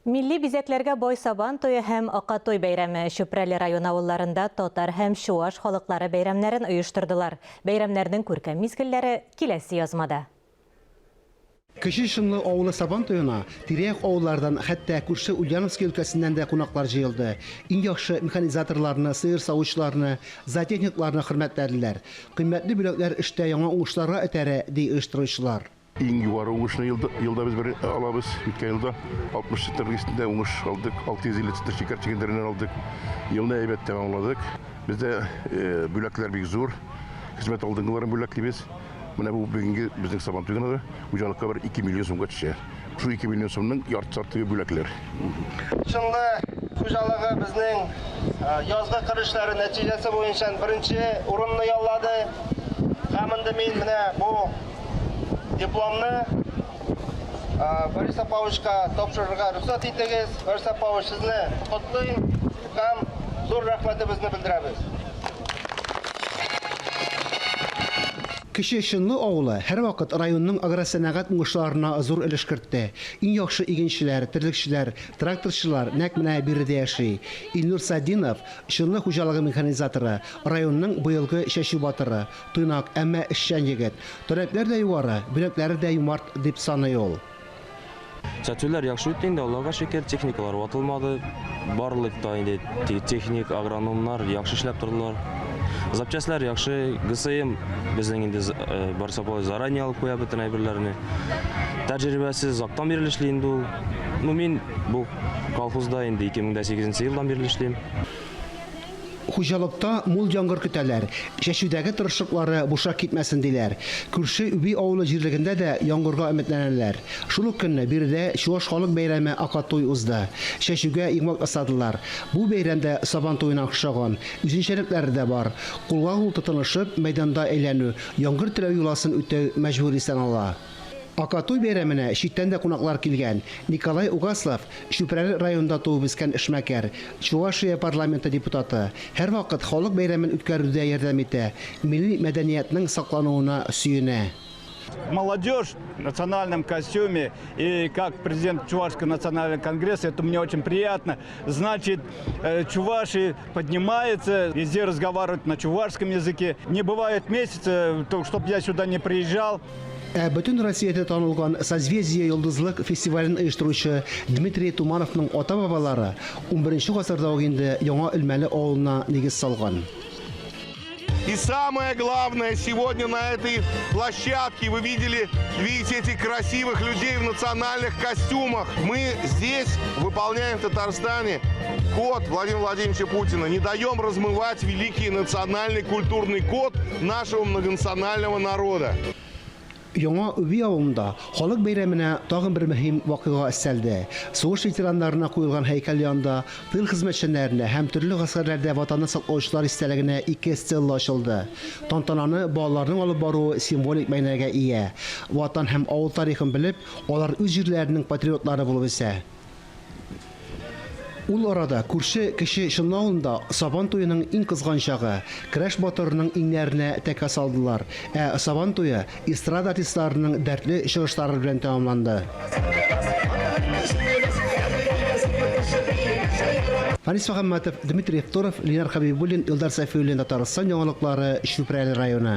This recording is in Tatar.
Милли бизәкләргә бай Сабан туе һәм Акатуй бәйрәме Чүпрәле районы авылларында татар һәм чуаш халыклары бәйрәмнәрен оештырдылар. Бәйрәмнәрнең күркәм мизгелләре киләсе язмада. Кече Чынлы авылы Сабан туена тирә-як авыллардан, хәтта күрше Ульяновски өлкәсеннән дә кунаклар җыелды. Иң яхшы механизаторларны, сыер савучыларны, зоотехникларны хөрмәтләделәр. Кыйммәтле бүләкләр эштә яңа уңышларга этәрә, ди оештыручылар. Иң югары уңышны елда, елда без бер алабыз. Үткән елда 60 центнер өстендә уңыш алдык, 650 центнер шикәр чөгендереннән алдык. Елны әйбәт тәмамладык. Бездә э, бүләкләр бик зур. Хезмәт алдынгыларын бүләклибез. Менә бу бүгенге безнең Сабан туена да хуҗалыкка бер 2 миллион сумга төшә. Шул 2 миллион сумның яртысы артыгы бүләкләр. Чынлы хуҗалыгы безнең э, язгы кыр эшләре нәтиҗәсе буенча беренче урынны яулады. Һәм инде мин менә бу Дипломны Борис Павловичка тапшырырга рөхсәт итегез. Борис Павлович, сезне котлыйм һәм зур рәхмәтебезне белдерәбез. Кече Чынлы авылы һәрвакыт районның агросәнәгать уңышларына зур өлеш кертте. Иң яхшы игенчеләр, терлекчеләр, тракторчылар нәкъ менә биредә яши. Илнур Сатдинов, Чынлы хуҗалыгы механизаторы, районның быелгы чәчү батыры. Тыйнак, әмма эшчән егет. Таләпләр дә югары, бүләкләре дә юмарт, дип саный ул. Чәчүләр яхшы үтте инде, Аллага шөкер, техникалар ватылмады. Барлык та инде техник, агрономнар яхшы эшләп тордылар. Запчастьлар яхшы, ГСМ безнең инде э, Барсаполый заранее алып куя бөтен әйберләрне. Тәҗрибәсе озактан бирле эшли инде ул. Ну, мин бу колхозда инде 2008 елдан бирле эшлим. Хуҗалыкта мул яңгыр көтәләр, чәчүдәге тырышлыклары бушка китмәсен, диләр. Күрше Үби авылы җирлегендә дә яңгырга өметләнәләр. Шул ук көнне биредә чуаш халык бәйрәме Акатуй узды. Чәчүгә йомгак ясадылар. Бу бәйрәм дә Сабан туена охшаган. Үзенчәлекләре дә бар. Кулга-кул тотынышып, мәйданда әйләнү, яңгыр теләү йоласын үтәү мәҗбүри санала. Акатуй бәйрәменә читтән дә кунаклар килгән. Николай Угаслов, Чүпрәле районында туып үскән эшмәкәр, Чувашия парламенты депутаты, һәрвакыт халык бәйрәмен үткәрүдә ярдәм итә, милли мәдәниятнең саклануына сөенә. Молодежь в национальном костюме и как президент Чувашского национального конгресса, это мне очень приятно. Значит, э, чуваши поднимаются, везде разговаривают на чувашском языке. Не бывает месяца, чтобы я сюда не приезжал. Ә бөтен Россиядә танылган Созвездие-Йолдызлык фестивален оештыручы Дмитрий Тумановның ата-бабалары унберенче гасырда ук инде Яңа Элмәле авылына нигез салган. И самое главное, сегодня на этой площадке вы видели, видите этих красивых людей в национальных костюмах. Мы здесь выполняем в Татарстане код Владимира Владимировича Путина. Не даем размывать великий национальный культурный код нашего многонационального народа. Яңа Үби авылында халык бәйрәменә тагын бер мөһим вакыйга өстәлде. Сугыш ветераннарына куелган һәйкәл янында тыл хезмәтчәннәренә һәм төрле гаскәрләрдә Ватанны саклаучылар истәлегенә ике стелла ачылды. Тантананы балаларның алып баруы символик мәгънәгә ия. Ватан һәм авыл тарихын белеп, алар үз җирләренең патриотлары булып үсә. Ул арада күрше Кече Чынлы авылында Сабан туеның иң кызган чагы. Көрәш батырының иңнәренә тәкә салдылар. Ә Сабан туе эстрада артистларының дәртле чыгышлары белән тәмамланды. Фәнис Мөхәммәтов, Дмитрий Евторов, Ленар Хәбибуллин, Илдар Сәфиуллин, Татарстан яңалыклары, Чүпрәле районы.